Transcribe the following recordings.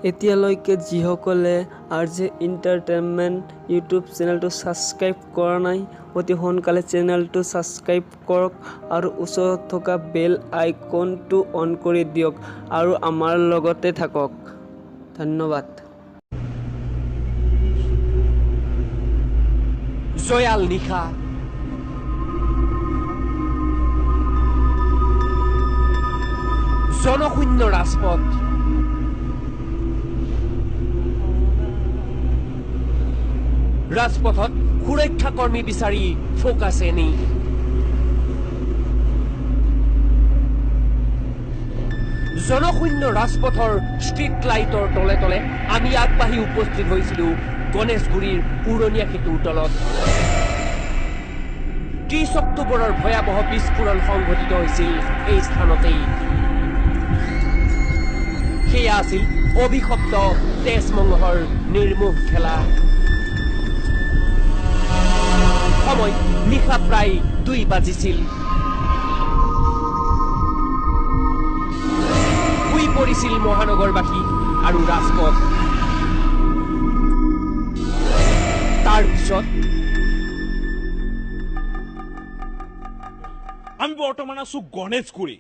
এতিয়ালৈকে যিসকলে R J entertainment YouTube চেনেলটো ছাবস্ক্ৰাইব কৰা নাই, অতি সোনকালে চেনেলটো ছাবস্ক্ৰাইব কৰক আৰু ওচৰত থকা বেল আইকনটো অন কৰি দিয়ক আৰু আমাৰ লগতে থাকক। ধন্যবাদ। জয়াল নিশা, জনশূন্য ৰাজপথ, ৰাজপথত সুৰক্ষা কৰ্মী বিচাৰি ফোকাছ এনি। জনশূন্য ৰাজপথৰ ষ্ট্ৰীট লাইটৰ তলে তলে আমি আগবাঢ়ি উপস্থিত হৈছিলো গণেশগুৰিৰ উৰণীয়া সেতুৰ তলত। 30 অক্টোবৰৰ ভয়াৱহ বিস্ফোৰণ সংঘটিত হৈছিল এই স্থানতেই। সেয়া আছিল অভিশপ্ত তেজমঙহৰ নিৰ্মোহ খেলা। সময় নিশা প্ৰায় 2 বাজিছিল। শুই পৰিছিল মহানগৰবাসী আৰু ৰাজপথ। তাৰপিছত আমি বৰ্তমান আছো গণেশগুৰি।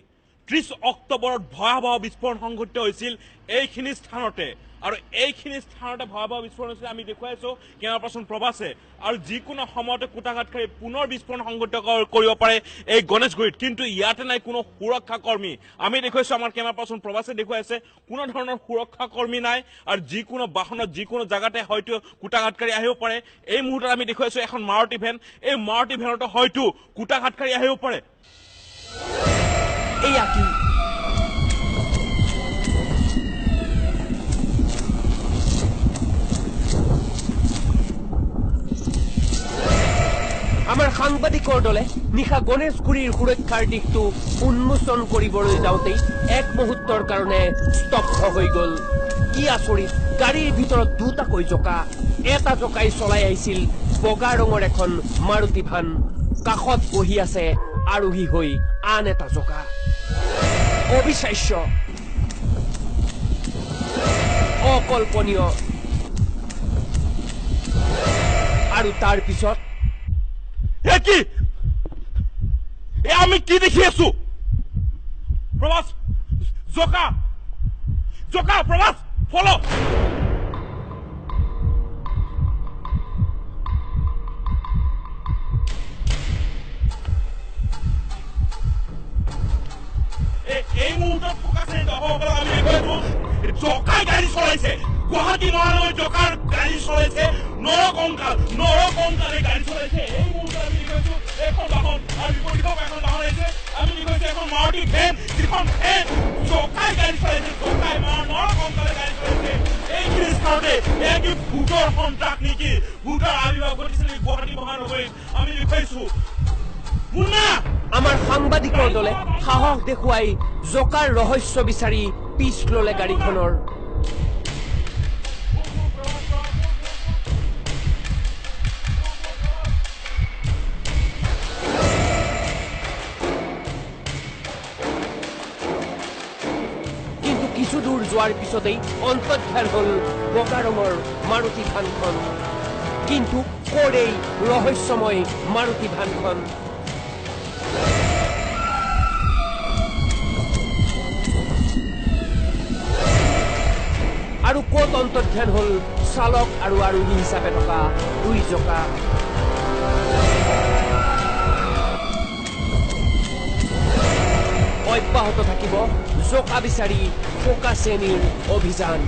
30 অক্টোবৰত ভয়াৱহ বিস্ফোৰণ সংঘটিত হৈছিল এইখিনি স্থানতে, আৰু এইখিনি স্থানতে ভয়াৱহ বিস্ফোৰণ হৈছিল। আমি দেখুৱাইছো কেমেৰা পাৰ্চন প্ৰভাসে, আৰু যিকোনো সময়তে কুটাঘাতকাৰী পুনৰ বিস্ফোৰণ সংঘটিত কৰিব পাৰে এই গণেশগুৰিত। কিন্তু ইয়াতে নাই কোনো সুৰক্ষা কৰ্মী। আমি দেখুৱাইছো, আমাৰ কেমেৰা পাৰ্চন প্ৰভাসে দেখুৱাইছে, কোনো ধৰণৰ সুৰক্ষা কৰ্মী নাই, আৰু যিকোনো বাহনত যিকোনো জাগাতে হয়তো কুটাঘাতকাৰী আহিব পাৰে। এই মুহূৰ্তত আমি দেখুৱাইছো এখন মাৰুতি ভেন, এই মাৰুতি ভেনতো হয়তো কুটাঘাতকাৰী আহিব পাৰে। এয়া কি? আমাৰ সাংবাদিকৰ দলে নিশা গণেশগুৰিৰ সুৰক্ষাৰ দিশটো উন্মোচন কৰিবলৈ যাওঁতেই এক মুহূৰ্তৰ কাৰণে স্তব্ধ হৈ গ'ল। কি আচৰিত, গাড়ীৰ ভিতৰত দুটাকৈ জকা। এটা জকাই চলাই আহিছিল বগা ৰঙৰ এখন মাৰুতি ভান, কাষত বহি আছে আৰোহী হৈ আন এটা জকা। অবিশ্বাস্য, অকল্পনীয়। আৰু তাৰ পিছত কি আমি কি দেখি আছো? প্ৰভাস, জকা জকা, প্ৰভাস ফল। এই মুহূৰ্তত আমি জকাই গাড়ী চলাইছে। গুৱাহাটী মহানগৰীত জকাৰ গাড়ী চলাইছে, নৰকংকাল নৰকংকালে গাড়ী চলাইছে। এই মুহূৰ্তত আমি দেখুৱাইছো এখন বাহন, আৰু বিপৰীত এখন বাহন আহিছে। আমি দেখুৱাইছো এখন মাৰুতি ভেন, যিখন ভেন জকাই গাড়ী চলাইছে, জকাই নৰকংকালে গাড়ী চলাইছে। এইখিনি স্থানতে এয়া কি ভূতৰ সন্ত্ৰাস নেকি? ভূতৰ আৱিৰ্ভাৱ ঘটিছে নেকি গুৱাহাটী মহানগৰীত? আমি দেখুৱাইছো। আমাৰ সাংবাদিকৰ দলে সাহস দেখুৱাই জকাৰ ৰহস্য বিচাৰি পিছ ললে গাড়ীখনৰ। কিন্তু কিছু দূৰ যোৱাৰ পিছতেই অন্তৰ্ধান হল বগা ৰঙৰ মাৰুতি ভানখন। কিন্তু ক'ৰ এই ৰহস্যময় মাৰুতি ভানখন? আৰু ক'ত অন্তৰ্ধান হল চালক আৰু আৰোহী হিচাপে থকা দুই জকা? অব্যাহত থাকিব জকা বিচাৰি ফোকাছ এনিৰ অভিযান।